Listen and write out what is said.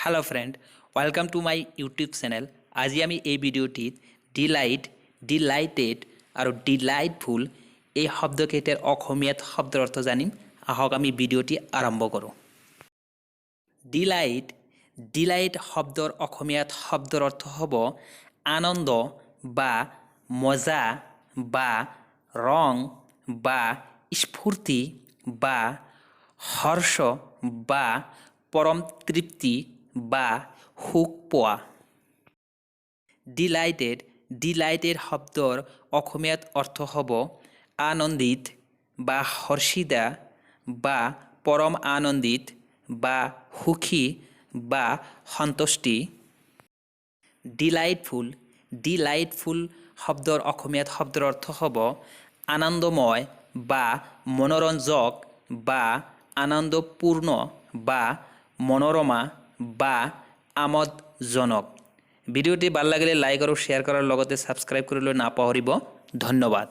Hello friend, welcome to my YouTube channel. আজি আমি এই ভিডিঅ'টিত ডিলাইট, ডিলাইটেড আৰু ডিলাইটফুল এই শব্দকেইটাৰ অসমীয়াত শব্দৰ অৰ্থ জানিম। আহক, আমি ভিডিঅ'টি আৰম্ভ কৰোঁ। ডিলাইট। ডিলাইট শব্দৰ অসমীয়াত শব্দৰ অৰ্থ হ'ব আনন্দ বা মজা বা ৰং বা স্ফূৰ্তি বা হৰ্ষ বা পৰম তৃপ্তি বা সুখ পোৱা। ডিলাইটেড। ডিলাইটেড শব্দৰ অসমীয়াত অৰ্থ হ'ব আনন্দিত বা হৰ্ষিতা বা পৰম আনন্দিত বা সুখী বা সন্তুষ্টি। ডিলাইটফুল। ডিলাইটফুল শব্দৰ অসমীয়াত শব্দৰ অৰ্থ হ'ব আনন্দময় বা মনোৰঞ্জক বা আনন্দপূৰ্ণ বা মনোৰমা বা আমোদজনক। ভিডিঅ'টি ভাল লাগিলে লাইক আৰু শ্বেয়াৰ কৰাৰ লগতে ছাবস্ক্ৰাইব কৰিবলৈ নাপাহৰিব। ধন্যবাদ।